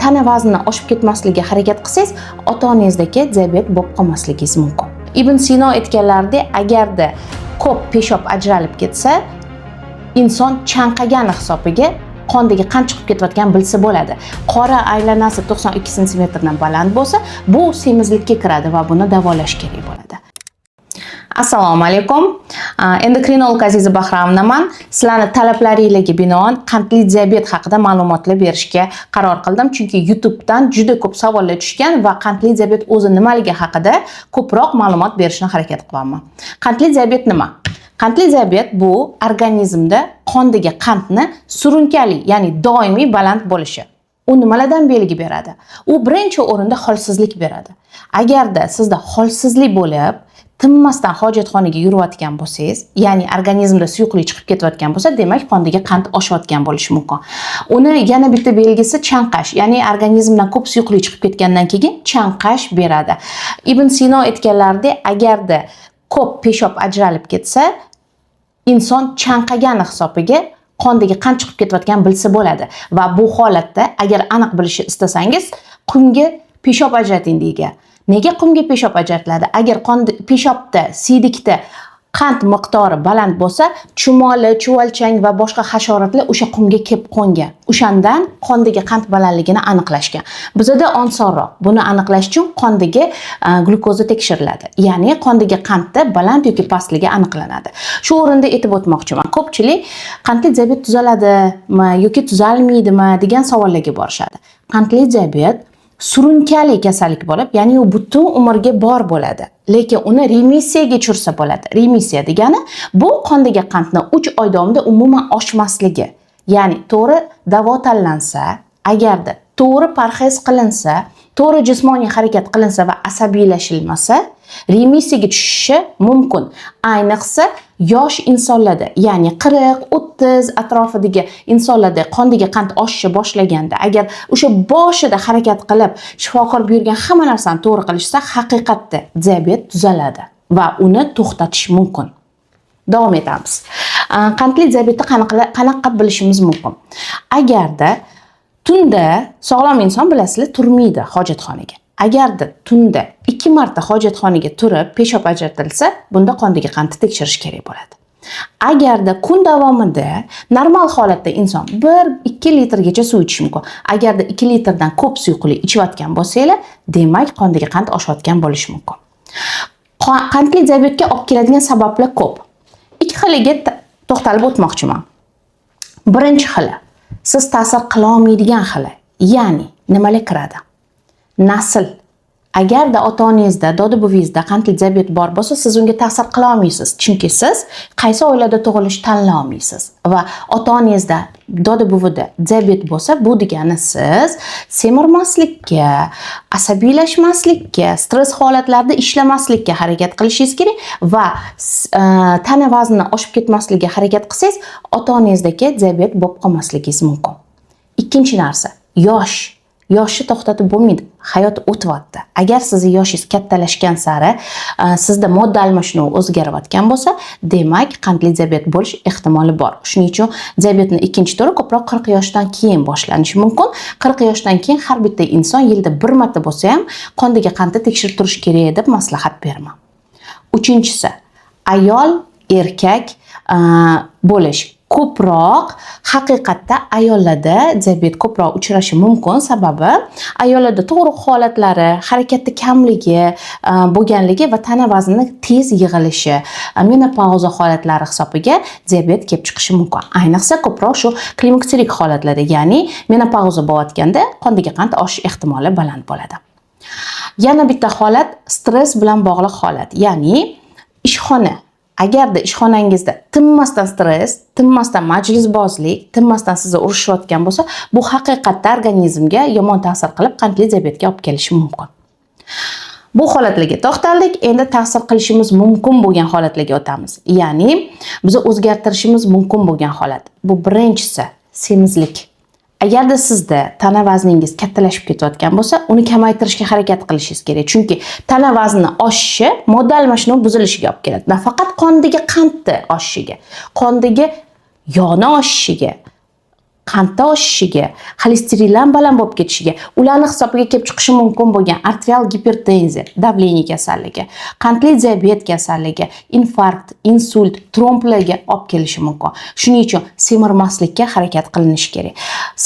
Tana vazni oshib ketmasligiga harakat qilsangiz, ota onangizdagi diabet bo'lib qolmasligingiz mumkin. Ibn Sino aytganlaridek, agarda ko'p peshob ajralib ketsa, inson chanqagani hisobiga qondagi qand chiqib ketayotganini bilsa bo'ladi. Qora aylanasi 92 santimetrdan baland bo'lsa, bu semizlikka kiradi va buni davolash kerak bo'ladi. Assalomu alaykum. Endokrinolog Aziza Bahramovnaman. Sizlarni talablaringizga binoan qandli diabet haqida ma'lumotlar berishga qaror qildim, chunki YouTubedan juda ko'p savollar tushgan va qandli diabet o'zi nimaligi haqida ko'proq ma'lumot berishni harakat qilyapman. Qandli diabet nima? Qandli diabet bu organizmda qondagi qandni surunkali, ya'ni doimiy baland bo'lishi. U nimalardan belgi beradi? U birinchi o'rinda holsizlik beradi. Agarda sizda holsizlik bo'lib, tinmasdan hojatxonaga yurayotgan bo'lsangiz, ya'ni organizmda suyuqlik chiqib ketayotgan bo'lsa, demak, qondagi qand oshayotgan bo'lishi mumkin. Uni yana bitta belgisi chanqash, ya'ni organizmdan ko'p suyuqlik chiqib ketgandan keyin chanqash beradi. Ibn Sino aytganlaridek, agarda ko'p peshob ajralib ketsa, inson chanqagani hisobiga qondagi qand chiqib ketayotganini bilsa bo'ladi. Va bu holatda agar aniq bilishni istasangiz, qumga peshob ajrating degan. Nega qumga peshob ajratiladi? Agar qon peshobda, siydikda qand miqdori baland bo'lsa, chumoli, chuvalchang va boshqa hasharotlar o'sha qumga kelib qo'ngan. O'shandan qondagi qand balandligini aniqlashgan. Bizada osonroq. Buni aniqlash uchun qondagi glyukoza tekshiriladi. Ya'ni qondagi qandda baland yoki pastligi aniqlanadi. Shu o'rinda aytib o'tmoqchiman. Ko'pchilik qandli diabet tuzaladimi yoki tuzalmaydimi degan savollarga borishadi. Qandli diabet surunkali kasallik bo'lib, ya'ni u butun umrga bor bo'ladi. Lekin uni remissiyaga tushirsa bo'ladi. Remissiya degani bu qondagi qandni 3 oy davomida umuman oshmasligi. Ya'ni to'g'ri davo tanlansa, agarda to'g'ri parhez qilinsa, to'g'ri jismoniy harakat qilinsa va asabiylashilmasa, remissiyaga tushishi mumkin. Ayniqsa yosh insonlarda, ya'ni 40, 30 atrofidagi insonlarda qondagi qand oshishni boshlaganda, agar o'sha boshida harakat qilib, shifokor buyurgan hamma narsani to'g'ri qilishsa, haqiqatda diabet tuzaladi va uni to'xtatish mumkin. Davom etamiz. Qandli diabetni qanaqa qilib bilishimiz mumkin? Agarda tunda sog'lom inson, bilasizlar, turmaydi hojatxonaga. Agarda tunda 2 marta hojatxonaga turib peshob ajratilsa, bunda qondagi qandni tekshirish kerak bo'ladi. Agarda kun davomida normal holatda inson 1-2 litrgacha suv ichishi mumkin. Agarda 2 litrdan ko'p suyuqlik ichayotgan bo'lsanglar, demak, qondagi qand oshayotgan bo'lishi mumkin. Qandli diabetga olib keladigan sabablar ko'p. Ikki xiliga to'xtalib o'tmoqchiman. Birinchi xili siz ta'sir qila olmaydigan xili, ya'ni nimalar kiradi? Nasl. Agarda ota onangizda, doda buvingizda qandli diabet bor bo'lsa, siz unga ta'sir qila olmaysiz, chunki siz qaysi oilada tug'ilishni tanlay olmaysiz. Va ota onangizda, doda buvida diabet bo'lsa, bu degani siz semirmaslikka, asabiylashmaslikka, stress holatlarida ishlamaslikka harakat qilishingiz kerak va tana vazni oshib ketmasligiga harakat qilsangiz, ota onangizdagi diabet bo'lib qolmasligingiz mumkin. Ikkinchi narsa, yosh. Yoshni to'xtatib bo'lmaydi. Hayot o'tyapti. Agar sizni yoshingiz kattalashgan sari sizda modda almashinuvi o'zgarayotgan bo'lsa, demak, qandli diabet bo'lish ehtimoli bor. Shuning uchun diabetni ikkinchi turi ko'proq 40 yoshdan keyin boshlanishi mumkin. 40 yoshdan keyin har bitta inson yilda bir marta bo'lsa ham qondagi qandni tekshirib turish kerak deb maslahat beraman. Uchinchisi, ayol, erkak bo'lish. Ko'proq haqiqatda ayollarda diabet ko'proq uchrashi mumkin. Sababi ayollarda tug'ruq holatlari, harakatda kamligi bo'lganligi va tana vaznini tez yig'ilishi, menopauza holatlari hisobiga diabet kelib chiqishi mumkin. Ayniqsa ko'proq shu klimakterik holatlarda, ya'ni menopauza bo'layotganda qondagi qand oshish ehtimoli baland bo'ladi. Yana bitta holat stress bilan bog'liq holat, ya'ni ishxona. Agarda ishxonangizda tinmasdan stress, tinmasdan majlisbozlik, tinmasdan sizni urishayotgan bo'lsa, bu haqiqatda organizmga yomon ta'sir qilib, qandli diabetga olib kelishi mumkin. Bu holatlarga to'xtaldik. Endi ta'sir qilishimiz mumkin bo'lgan holatlarga o'tamiz. Ya'ni biz o'zgartirishimiz mumkin bo'lgan holat. Bu birinchisi semizlik. Agarda sizda tana vazningiz kattalashib ketayotgan bo'lsa, uni kamaytirishga harakat qilishingiz kerak. Chunki tana vazni oshishi modda almashinuvi buzilishiga olib keladi. Nafaqat qondagi qandni oshishiga, qondagi yog'ni oshishiga, Qandda oshishiga, xolesterinlar baland bo'lib ketishiga, ularni hisobiga kelib chiqishi mumkin bo'lgan arterial gipertenziya, давление kasalligi, qandli diabet kasalligi, infarkt, insult, tromblarga olib kelishi mumkin. Shuning uchun semirmaslikka harakat qilinishi kerak.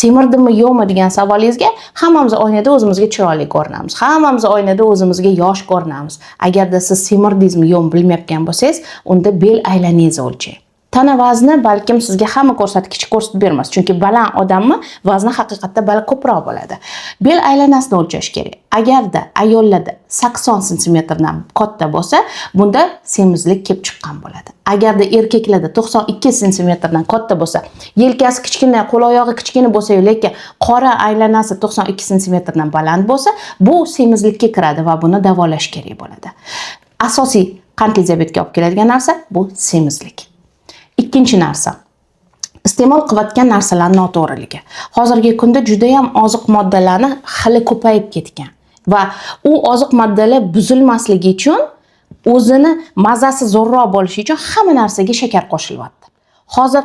Semirdimmi, yo'qmi degan savolingizga, hammamiz oynada o'zimizga chiroyli ko'rinamiz, hammamiz oynada o'zimizga yosh ko'rinamiz. Agarda siz semirdingizmi, yo'qmi bilmayotgan bo'lsangiz, unda bel aylanangizni o'lchang. Tana vazni balkim sizga hamma ko'rsatkich ko'rsatib bermas, chunki baland odamni vazni haqiqatda baland ko'proq bo'ladi. Bel aylanasini o'lchash kerak. Agarda ayollarda 80 santimetrdan katta bo'lsa, bunda semizlik kelib chiqqan bo'ladi. Agarda erkaklarda 92 santimetrdan katta bo'lsa, yelkasi kichkina, qo'l oyog'i kichkina bo'lsa, lekin qorin aylanasi 92 santimetrdan baland bo'lsa, bu semizlikka kiradi va buni davolash kerak bo'ladi. Asosiy qandli diabetga olib keladigan narsa bu semizlik. Ikkinchi narsa, iste'mol qilayotgan narsalar noto'g'riligi. Hozirgi kunda judayam oziq moddalarni xili ko'payib ketgan va u oziq moddalar buzilmasligi uchun, o'zini mazasi zo'rroq bo'lishi uchun hamma narsaga shakar qo'shilyapti. Hozir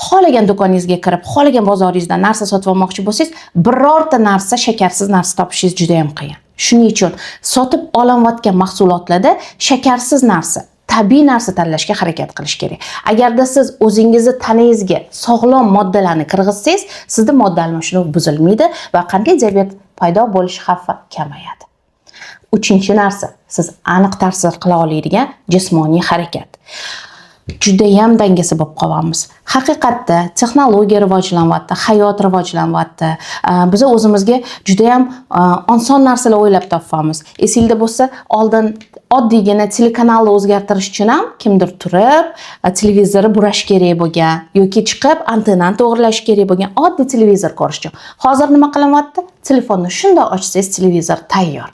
xohlagan do'koningizga kirib, xohlagan bozoringizdan narsa sotib olmoqchi bo'lsangiz, birorta narsa, shakarsiz narsa topishingiz juda ham qiyin. Shuning uchun sotib olinayotgan mahsulotlarda shakarsiz narsa, tabiiy narsa tanlashga harakat qilish kerak. Agarda siz o'zingizni tanangizga sog'lom moddalarni kirgizsangiz, sizda modda almashinuvi buzilmaydi va qandli diabet paydo bo'lish xavfi kamayadi. Uchinchi narsa, siz aniq ta'sir qila oladigan jismoniy harakat. Judayam dangasa bo'lib qolyapmiz. Haqiqatda texnologiya rivojlanyapti, hayot rivojlanyapti. Biz o'zimizga judayam oson narsalar o'ylab topyapmiz. Esingda bo'lsa, oldin oddiygina telekanalni o'zgartirish uchun ham kimdir turib, televizorni burash kerak bo'lgan yoki chiqib antennani to'g'irlash kerak bo'lgan, oddiy televizor ko'rish uchun. Hozir nima qilyapti? Telefonni shundoq ochsangiz, televizor tayyor.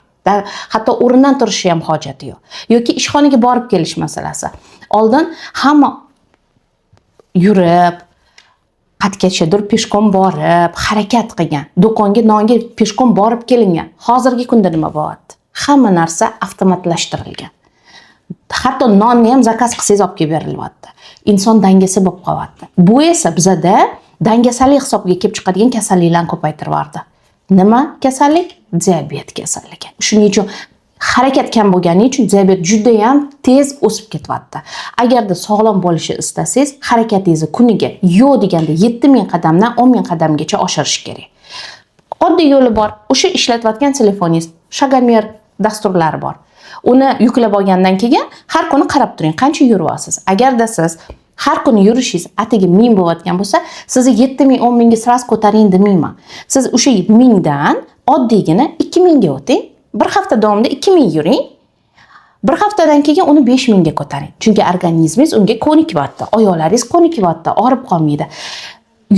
Hatto o'rnidan turishni ham hojati yo'q. Yoki ishxonaga borib kelish masalasi. Oldin hamma yurib, qayergachadir пешком borib, harakat qilgan. Do'konga nonga пешком borib kelingan. Hozirgi kunda nima bo'lyapti? Hamma narsa avtomatlashtirilgan. Hatto nonni ham заказ qilsangiz, olib kelib berilyapti. Inson dangasa bo'lib qolyapti. Bu esa bizada dangasalik hisobiga kelib chiqadigan kasalliklarni ko'paytirib yubordi. Nima kasallik? Diabet kasalligi. Shuning uchun harakat kam bo'lgani uchun diabet juda ham tez o'sib ketyapti. Agarda sog'lom bo'lishni istasangiz, harakatingizni kuniga yo'q deganda 7000 qadamdan 10 000 qadamgacha oshirish kerak. Oddiy yo'li bor. O'sha ishlatayotgan telefoningiz шагомер dasturlari bor. Uni yuklab olgandan keyin har kuni qarab turing, qancha yuryapsiz. Agarda siz har kuni yurishingiz atigi 1000 bo'layotgan bo'lsa, sizni 7000, 10 000 ga сразу ko'taring demayman. Siz o'sha 1000 dan oddiygina 2000 ga o'ting. Bir hafta davomida 2000 yuring. Bir haftadan keyin uni 5000 ga ko'taring. Chunki organizmingiz unga ko'nikyapti, oyoqlaringiz ko'nikyapti, og'rib qolmaydi.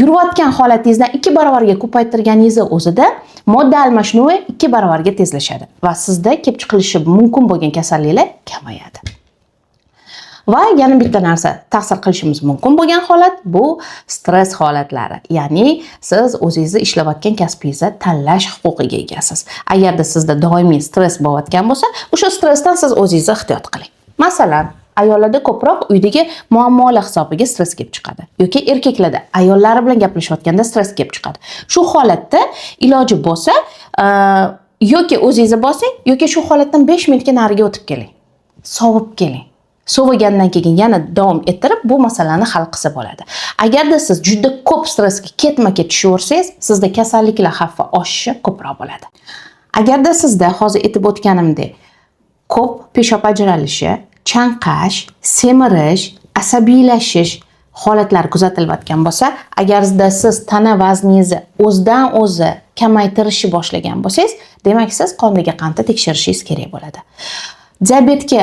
Yurayotgan holatingizdan ikki barobarga ko'paytirganingizni o'zida modda almashinuvi ikki barobarga tezlashadi va sizda kelib chiqilishi mumkin bo'lgan kasalliklar kamayadi. Va yana bitta narsa, ta'sir qilishimiz mumkin bo'lgan holat bu stress holatlari. Ya'ni siz o'zingizni ishlayotgan kasbingizni tanlash huquqiga egasiz. Agarda sizda doimiy stress bo'layotgan bo'lsa, o'sha stressdan siz o'zingizni ehtiyot qiling. Masalan, ayollarda ko'proq uydagi muammolar hisobiga stress kelib chiqadi yoki erkaklarda ayollari bilan gaplashayotganda stress kelib chiqadi. Shu holatda iloji bo'lsa, yoki o'zingizni bosing yoki shu holatdan 5 minutga nariga o'tib keling. Sovib keling. Sovigandan keyin yana davom ettirib, bu masalani hal qilsa bo'ladi. Agarda siz juda ko'p stressga ketma-ket tushaversangiz, sizda kasalliklar xavfi oshishi ko'proq bo'ladi. Agarda sizda hozir aytib o'tganimdek ko'p peshob ajralishi, chanqash, semirish, asabiylashish holatlari kuzatilayotgan bo'lsa, agarda siz tana vazningizni o'zidan o'zi kamaytirishni boshlagan bo'lsangiz, demak, siz qondagi qandni tekshirishingiz kerak bo'ladi. Diabetga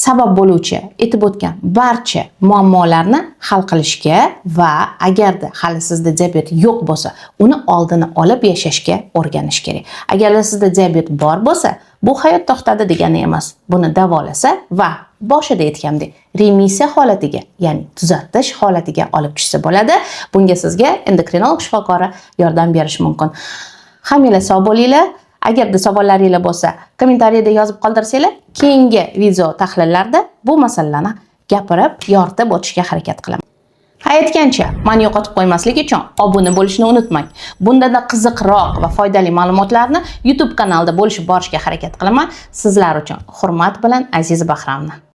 sabab bo'luvchi aytib o'tgan barcha muammolarni hal qilishga va agarda hali sizda diabet yo'q bo'lsa, uni oldini olib yashashga o'rganish kerak. Agarda sizda diabet bor bo'lsa, bu hayot to'xtadi degani emas. Buni davolasa va boshida aytgandek remissiya holatiga, ya'ni tuzatish holatiga olib tushsa bo'ladi. Bunga sizga endokrinolog shifokori yordam berishi mumkin. Hammanglar sog' bo'linglar. Agarda savollaringlar bo'lsa, kommentariyada yozib qoldirsanglar, keyingi video tahlillarda bu masalalarni gapirib, yoritib o'tishga harakat qilaman. Aytgancha, mani yo'qotib qo'ymaslik uchun obuna bo'lishni unutmang. Bundanda qiziqroq va foydali ma'lumotlarni YouTube kanalda bo'lishib borishga harakat qilaman. Sizlar uchun hurmat bilan, Aziz Bahramni.